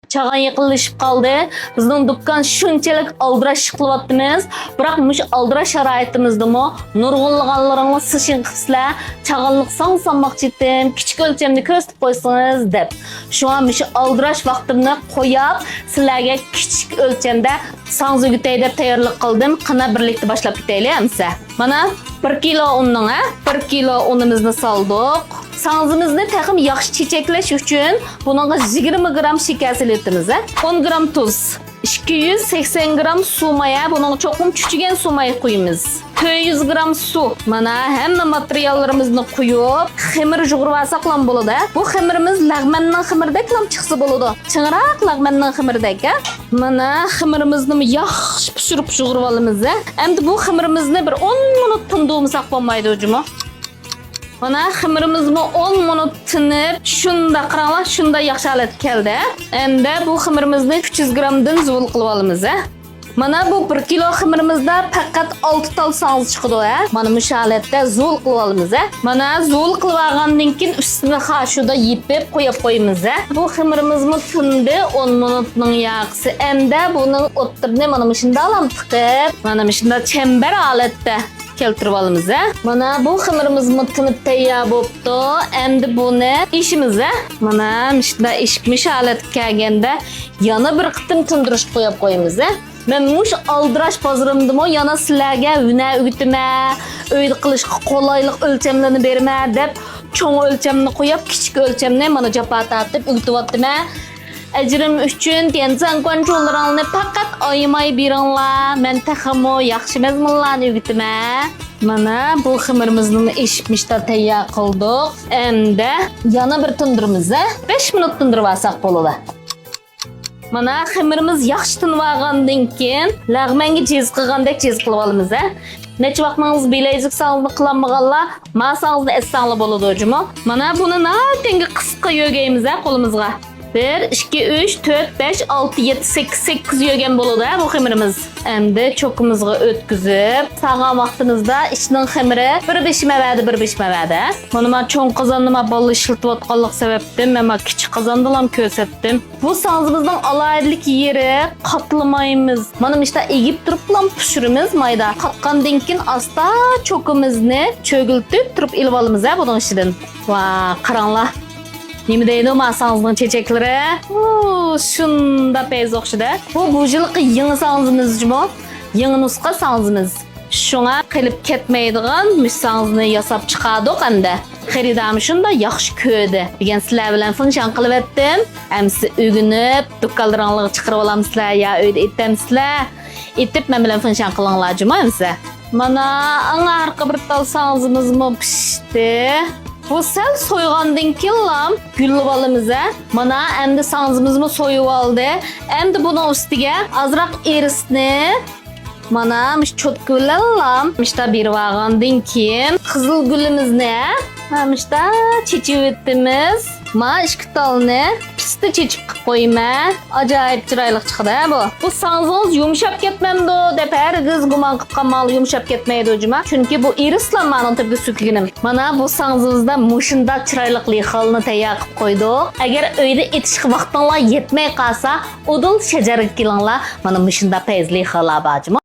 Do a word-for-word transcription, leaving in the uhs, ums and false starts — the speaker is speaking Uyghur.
چاغان يېقىنلىشىپ قالدى. بىزنىڭ دۇكان شۇنچىلىك ئالدىراش ئىش قىلىۋاتىمىز. بىراق مۇشۇ ئالدىراش شارائىتىمىزدىمۇ نۇرغۇنلىغانلىرىڭلار سىشىڭ قىپسىلەر، چاغانلىق ساڭزا سالماقچى ئىدىم، كىچىك ئۆلچەمنى كۆرسىتىپ قويسىڭىز دەپ. شۇڭا مۇشۇ ئالدىراش ۋاقتىمنى قويۇپ، سىلەرگە كىچىك ئۆلچەمدە ساڭزا ئۆگىتەي دەپ تەييارلىق قىلدىم. قېنى، بىرلىكتە باشلاپ كېتەيلى ئەمىسە. مانا، بىر كىلو ئۇننىڭ، ھە، بىر كىلو ئۇنىمىزنى سالدۇق. ساڭزىمىزنى تېخىمۇ ياخشى چېچەكلەش ئۈچۈن بۇنىڭغا يىگىرمە گرام شېكەر سېلىۋېتىمىز، ھە. ئون گرام تۇز، ئىككى يۈز سەكسەن گرام سۇ ماي، ھە، بۇنىڭغا چوقۇم چۈچۈگەن سۇ ماي قۇيىمىز. تۆت يۈز گرام سۇ. مانا، ھەممە ماتېرىياللىرىمىزنى قۇيۇپ، خېمىر يۇغۇرۇۋالساقلام بولىدۇ، ھە. بۇ خېمىرىمىز لەغمەننىڭ خېمىرىدەكلام چىقسا بولىدۇ. چىڭراق لەغمەننىڭ خېمىرىدەك، ھە. مانا، خېمىرىمىزنىمۇ ياخشى پىشۇرۇپ يۇغۇرۇۋالىمىز، ھە. ئەمدى بۇ خېمىرىمىزنى بىر ئون مىنۇت تىندۇرمىساق بولمايدۇ جۇمۇ. مانا، خېمىرىمىزمۇ ئون مىنۇت تىنىپ، شۇنداق قاراڭلار، شۇنداق ياخشى ھالەتكە كەلدى. ئەمدى بۇ خېمىرىمىزنى ئۈچ يۈز گرامدىن زۇۋۇل قىلىۋالىمىز، ھە. مانا، بۇ بىر كىلو خېمىرىمىزدا پەقەت ئالتە تال ساڭزا چىقىدۇ، ھە. مانا مۇشۇ ھالەتتە زۇۋۇل قىلىۋالىمىز، ھە. مانا، زۇۋۇل قىلىۋالغاندىن كېيىن ئۈستىنى خاشۇدا يېپىپ قويۇپ قويىمىز، ھە. بۇ خېمىرىمىزمۇ تىندى، ئون مىنۇتنىڭ ياقىسى. ئەمدى بۇنىڭ ئوتتۇرىنى مانا مۇشۇنداقلام تىقىپ، مانا مۇشۇنداق چەمبەر ھالەتتە كەلتۈرۈۋالىمىز، ھە. مانا بۇ خېمىرىمىزمۇ تىنىپ تەييار بوپتۇ. ئەمدى بۇنى ئېشىمىز، ھە. مانا مۇشۇنداق ئېشىپ مۇشۇ ھالەتكە كەلگەندە يەنە بىر قېتىم تىندۇرۇشقا قويۇپ قويىمىز، ھە. مەن مۇشۇ ئالدىراش بازىرىمدىمۇ يەنە سىلەرگە ھۈنەر ئۆگىتىمەن، ئۆيدە قىلىشقا قولايلىق ئۆلچەملىرىنى بېرىمەن دەپ چوڭ ئۆلچەمنى قويۇپ، كىچىك ئۆلچەمنى مانا جاپا تارتىپ ئۆگىتىۋاتىمەن. ئەجرىم ئۈچۈن تيەنزەن گۇەنچۇلىرىڭلارنى پەقەت ئايىماي بېرىڭلار. مەن تېخىمۇ ياخشى مەزمۇنلارنى ئۆگىتىمەن. مانا بۇ خېمىرىمىزنى ئېشىپ مۇشتا تەييار قىلدۇق. ئەمدى يەنە بىر تىندۇرىمىز، ھە؟ بەش مىنۇت تىندۇرۇۋالساق بولىدۇ. مانا خېمىرىمىز ياخشى تىنىۋالغاندىن كېيىن لەغمەنگە جىز قىلغاندەك جىز قىلىۋالىمىز، ھە؟ نەچچە ۋاقىت ماڭىڭىز بىلەيزۈك ساڭزىنى قىلالمىغانلار، ما ساڭزىنى ئەتسەڭلار بولىدۇ جۇمۇ. مانا بۇنى ناھايىتى قىسقا يۆگەيمىز، ھە، قولىمىزغا. بىر، ئىككى، ئۈچ، تۆت، بەش، ئالتە، يەتتە، سەككىز، سەككىز يۆگەن بولىدۇ، ھە، بۇ خېمىرىمىز. ئەمدى چوكىمىزغا ئۆتكۈزۈپ، سالغان ۋاقتىمىزدا ئىچىنىڭ خېمىرى بىر بېشىمەۋەردى، بىر بېشىمەۋەردى. مانا ما چوڭ قازاننى ما بالىلار ئىشلىتىۋاتقانلىقى سەۋەبتىن مەن ما كىچىك قازاندىلام كۆرسەتتىم. بۇ ساڭزىمىزنىڭ ئالاھىدىلىك يېرى، قاتلىمايمىز. مانا مۇشتا ئېگىپ تۇرۇپلا پىشۇرىمىز مايدا. قاتقاندىن كېيىن ئاستا چوكىمىزنى چۆگۈلتۈپ تۇرۇپ ئېلىۋالىمىز، ھە، بۇنىڭ ئىچىدىن. ۋا، قاراڭلار. نېمە دەيدۇ ما ساڭزىنىڭ چېچەكلىرى؟ ئۇ، شۇنداق پەيزى ئوخشىدى. بۇ، بۇ يىلقى يېڭى ساڭزىمىز جۇمۇ. يېڭى نۇسخا ساڭزىمىز. شۇڭا قېلىپ كەتمەيدىغان مۇشۇ ساڭزىنى ياساپ چىقاردۇق ئەمدى. خېرىدارمۇ شۇنداق ياخشى كۆردى. بۈگۈن سىلەر بىلەن فېنشان قىلىۋەتتىم. ئەمىسە ئۆگىنىپ، دۇكانلىرىڭلارغا چىقىرىۋالامسىلەر يا ئۆيدە ئېتەمسىلەر؟ ئېتىپ، مەن بىلەن فېنشان قىلىڭلار جۇمۇ ئەمىسە. مانا، ئەڭ ئارقا بىر تال ساڭزىمىزمۇ پىشتى. بۇ سەل سويغاندىن كېيىنلا گۈللىۋالىمىز، ھە. مانا، ئەمدى ساڭزىمىزمۇ سويۇۋالدى. ئەمدى بۇنىڭ ئۈستىگە ئازراق ئىرىسنى، مانا، مۇشۇ چوتكا بىلەنلا مۇشتا بېرىۋالغاندىن كېيىن قىزىل گۈلىمىزنى، ھە، مۇشتا چېچىۋېتىمىز. ما ئىككى تالنى پىستە چېچىپ قىلىپ قويىمەن. ئاجايىپ چىرايلىق چىقىدۇ، ھە، بۇ. بۇ ساڭزىڭىز يۇمشاپ كەتمەمدۇ دەپ ھەرگىز گۇمان قىلىپ قالماڭلار، يۇمشاپ كەتمەيدۇ جۇمۇ. چۈنكى بۇ ئىرىسلا مانىڭ تۈپىگە سۈركىگىنىم. مانا بۇ ساڭزىمىزدا مۇشۇنداق چىرايلىق لىخالىنى تەييار قىلىپ قويدۇق. ئەگەر ئۆيدە ئېتىشقا ۋاقتىڭلار يەتمەي قالسا، ئۇدۇل شەجەرگە كېلىڭلار. مانا مۇشۇنداق پەيزى لىخالار بار جۇمۇ.